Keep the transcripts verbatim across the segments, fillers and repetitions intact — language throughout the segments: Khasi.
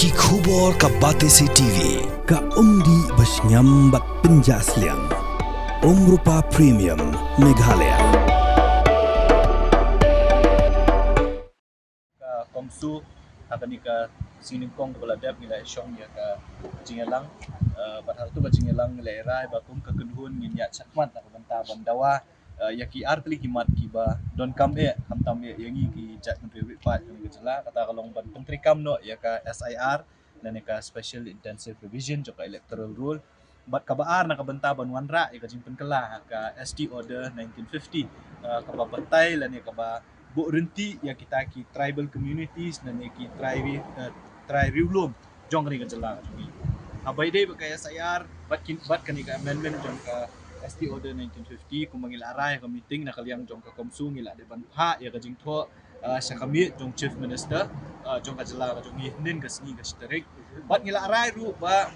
Ki khubor ka Batesi T V, ka umdih ba shngiam bad pynjah sliang. Umrupa Premium, Meghalaya. Ka CoMSU, ha kane ka sngi nyngkong kaba la dep ngi la shong ïa ka jingïalang, eh, bad ha kato ka jingïalang ngi la rai ba kum ka kynhun ngin ïaid shakhmat na ka bynta ban dawa, eh, ïa ki artylli ki mat kiba donkam eh, khamtam eh ïa ngi ki jait hynriew riewpaid ha kane ka jylla, kata ka long ban pyntreikam noh ïa ka S I R, lane ka Special Intensive Revision jong ka Electoral Roll. Bad kaba ar na ka bynta ban wanrah ïa ka jingpynkylla ha ka S T Order nineteen fifty, eh, kaba batai lane kaba buh rynti ïa kita ki tribal communities lane ki trai ri-, eh, trai riewlum jong kane ka jylla ka jong ngi. Haba ïadei bad ka S I R, bad kin, bad kane ka amendment jong ka S T Order nineteen fifty, kumba ngi la rai ha ka meeting na ka liang jong ka CoMSU ngi la dei ban phah ïa ka jingthoh, eh, sha ka miet jong Chief Minister, eh, jong ka jylla ka jong ngi hynnin ka sngi ka shi tarik. Bad ngi la rai ruh ba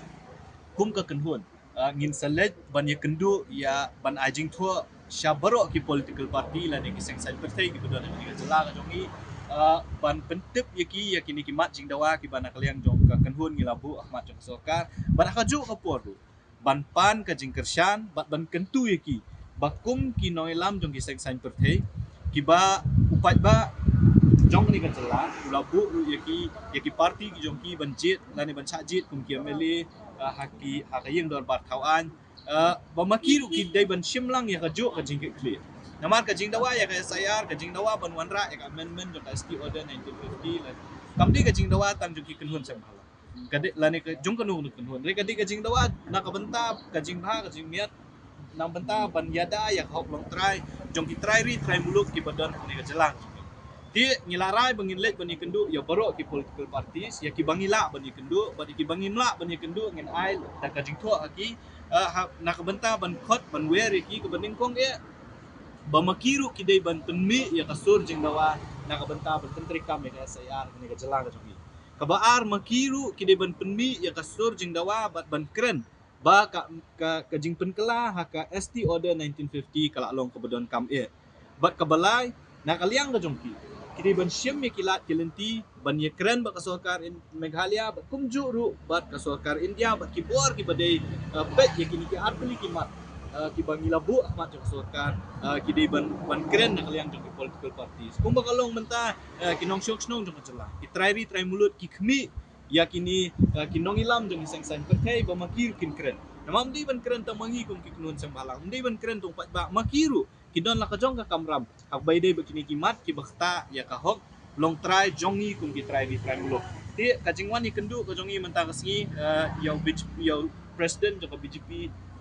kum ka kynhun, eh, ngin sa leit ban ïakynduh ïa ban ai jingthoh sha baroh ki political party lane ki seng saiñ pyrthei kiba don ha kane ka jylla ka jong ngi, eh, ban pyntip ïa ki ïa kine ki mat jingdawa kiba na ka liang jong ka kynhun ngi la buh ha khmat jong ka sorkar. Bad ha kajuh ka por ruh ban pan ka jingkyrshan bad ban kyntu ïa ki ba kum ki nongïalam jong ki seng saiñ pyrthei kiba u paidbah jong kane ka jylla u la buh ruh ïa ki, ïa ki party ki jong ki ban jied lane ban shah jied kum ki M L A, eh, ha ki, ha ka ïing dorbar thaw aiñ, eh, ba ma ki ruh ki dei ban shim lang ïa kajuh ka jingkitkhlieh. Namar ka jingdawa ïa ka S I R, ka jingdawa ban wanrah ïa ka amendment jong ka S T Order nineteen fifty lane, kam dei ka jingdawa tang jong ki kynhun seng bhalang. Ka dei lane ka jong kano kano kynhun. Hynrei ka dei ka jingdawa na ka bynta ka jingbha ka jingmiat, na ka bynta ban ïada ïa ka hok longtrai jong ki trai ri trai muluk kiba don ha kane ka jylla. Te ngi la rai ba ngin leit ban ïakynduh ïa baroh ki political parties ïa kiba ngi lah ban ïakynduh, bad ïa kiba ngim lah ban ïakynduh ngin ai da ka jingthoh ha ki, eh, ha, na ka bynta ban khot ban wer ïa ki kaba nyngkong eh ba ma ki ruh ki dei ban pynmih ïa ka sur jingdawa na ka bynta ban pyntreikam ïa ka S I R ha kane ka jylla ka jong ngi. Kaba ar, ma ki ruh ki dei ban pynmih ïa ka sur jingdawa bad ban kren ba ka, ka, ka jingpynkylla ha ka S T Order nineteen fifty ka la long kaba donkam eh. Bad kaba lai, na ka liang ka jong ki, ki dei ban shim ïa ki lad ki lynti ban ïakren bad ka sorkar in Meghalaya bad kumjuh ruh bad ka sorkar India bad ki bor kiba dei, eh, peit ïa kine ki artylli ki mat, eh, kiba ngi la buh ha khmat jong ka sorkar, eh, ki dei ban, ban kren na ka liang jong ki political parties. Kumba ka long mynta, eh, ki nongshong shnong jong ka jylla, ki trai ri trai muluk ki khmih ïa kine, eh, ki nongïalam jong ki seng saiñ pyrthei ba ma ki ruh kin kren. Namar ym dei ban kren tang ma ngi kum ki kynhun seng bhalang, ym dei ban kren tang paidbah, ma ki ruh ki don la ka jong ka kamram haba ïadei bad kine ki mat kiba ktah ïa ka hok longtrai jong ngi kum ki trai ri trai muluk. Te ka jingwan ïakynduh ka jong ngi mynta ka sngi, eh, ïa u B J P, ïa u President jong ka B J P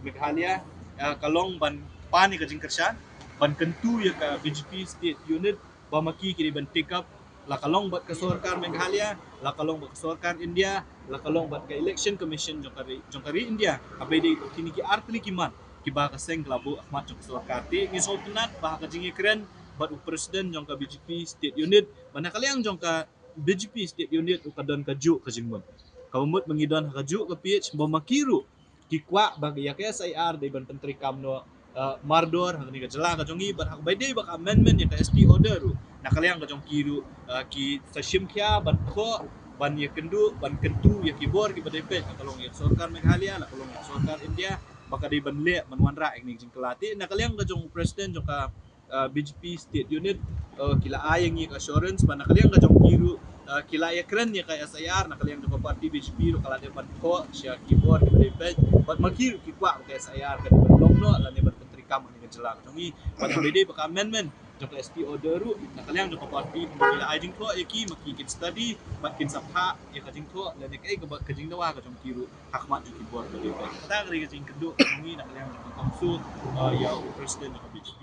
Meghalaya, eh, ka long ban pan ïa ka jingkyrshan, ban kyntu ïa ka B J P State Unit ba ma ki ki dei ban take up, la ka long bad ka sorkar Meghalaya, la ka long bad ka sorkar India, la ka long bad ka Election Commission jong ka ri, jong ka ri India, haba ïadei bad kine ki artylli ki mat kiba ka seng ka la buh ha khmat jong ka sorkar. Te ngi sngewtynnat ba ha ka jingïakren bad u President jong ka B J P State Unit, ba na ka liang jong ka B J P State Unit ruh ka don kajuh ka jingmut. Kaba mut ba ngi don ha kajuh ka page ba ma ki ruh ki kwah ba ïa ka S I R dei ban pyntreikam noh, eh, mardor ha kane ka jylla ka jong ngi, bad haba ïadei bad ka amendment ïa ka S T Order ruh, na ka liang ka jong ki ruh, eh, ki sa shim khia ban thoh, ban ïakynduh, ban kyntu ïa ki bor kiba dei peit, la ka long ïa ka sorkar Meghalaya, la ka long ïa ka sorkar India, ba ka dei ban leh ban wanrah ïa kane ka jingkylla. Te na ka liang ka jong u President jong ka, uh, B J P State Unit, uh, ki la ai ïa ngi ka assurance ba na ka liang ka jong ki ruh, uh, ki la ïakren ïa ka S I R, na ka liang jong ka party B J P ruh ka la dep ban thoh sha ki bor kiba dei peit, bad ma ki ruh ki kwah ba ka S I R ka dei ban long noh lane ban pyntreikam ha kane ka jylla ka jong ngi. Bad haba ïadei bad ka amendment jong ka S T Order ruh, na ka liang jong ka party ki la ai jingthoh ïa ki, ma ki kin study bad kin sa phah ïa ka jingthoh lane kaei kaba ka jingdawa ka jong ki ruh ha khmat jong ki bor kiba dei peit. Kata ka dei ka jingkynduh ka jong ngi na ka liang jong ka CoMSU, uh, ïa u President jong ka B J P.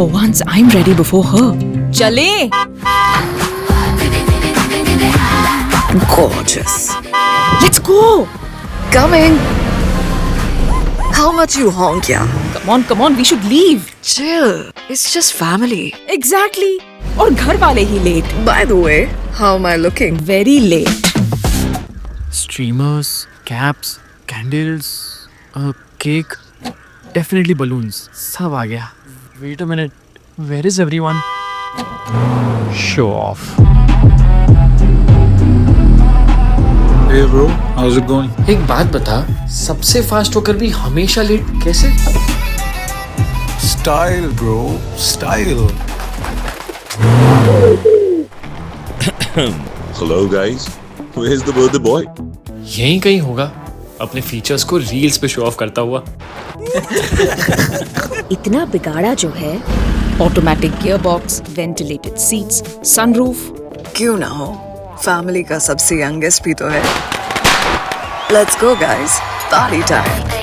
For once, I'm ready before her. चले। Gorgeous. Let's go. Coming. How much you honk, yeah? Come on, come on, we should leave. Chill. It's just family. Exactly. और घर वाले ही late. By the way, how am I looking? Very late. Streamers, caps, candles, a cake, definitely balloons. सब आ गया. Wait a minute. Where is everyone? Show off. Hey bro, how's it going? एक बात बता, सबसे फास्ट होकर भी हमेशा लेट कैसे? Style, bro, style. Hello, guys. Where's the birthday boy? यहीं कहीं होगा, अपने फीचर्स को रील्स पे शो ऑफ करता हुआ. इतना बिगाड़ा जो है. Automatic gearbox, ventilated seats, sunroof. क्यों ना हो, फैमिली का सबसे यंगेस्ट भी तो है. Let's go guys, party time.